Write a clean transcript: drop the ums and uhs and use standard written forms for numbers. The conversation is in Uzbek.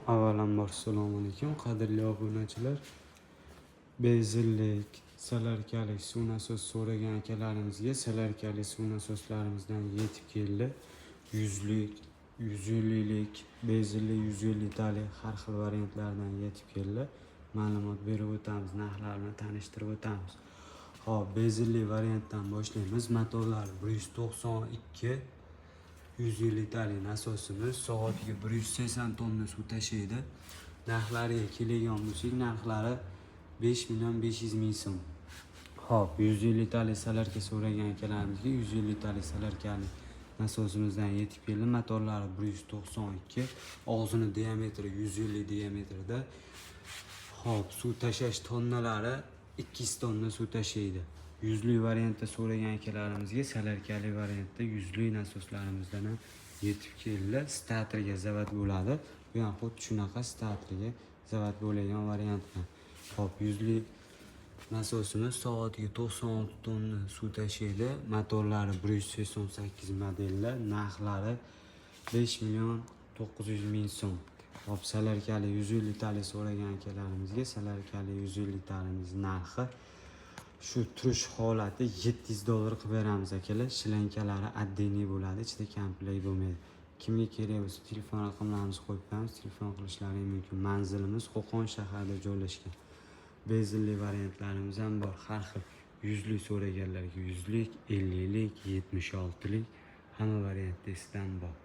Avvalambor, assalomu alaykum, qadrli obunachilar. Benzinlik, solarkalik suv nasos so'ragan akalarimizga solarkali suv nasoslarimizdan yetib keldi. 100lik, 150lik, benzinli 150 talik har xil variantlardan yetib keldi. Ma'lumot berib o'tamiz, narxlarini tanishtirib o'tamiz. Xo'p, benzinli variantdan boshlaymiz. Motorlar 192, 150 talik nasosimiz soatiga 180 tonna suv tashiydi. Narxlariga keladigan bo'lsak, narxlari 5 million 500 ming so'm. Xo'p, 150 talik solarka so'ragan akalarimizga 150 talik solarkali nasosimizdan yetib keldi. Motorlari 192, og'zini diametri 150 diametrda. Xo'p, suv tashash tonnalari 200 tonna suv tashiydi. 100lik variantda so'ragan akalarimizga solarkali variantda 100lik nasoslarimizdan ham yetib keldi. Starterga zavod bo'ladi. Bu ham xuddi shunaqa starterga zavod bo'ladigan variantlar. Xo'p, 100lik nasosimiz soatiga 96 tonna suv tashiydi. Motorlari 188 modellar, narxlari 5 million 900 ming so'm. Xo'p, solarkali 150 talik so'ragan akalarimizga solarkali 150 talimiz narxi shu turish holati 700 dollar qilib beramiz, akalar. Shlankalari отдельный bo'ladi, ichida komplekt bo'lmaydi. Kimga kerak bo'lsa, telefon raqamlarimizni qo'yib qo'yamiz, telefon qilishlari mumkin. Manzilimiz Qo'qon shahrida joylashgan. Benzinli variantlarimiz ham bor. Har xil 100lik so'raganlarga 100lik, 50lik, 76lik, hamma variantda bor.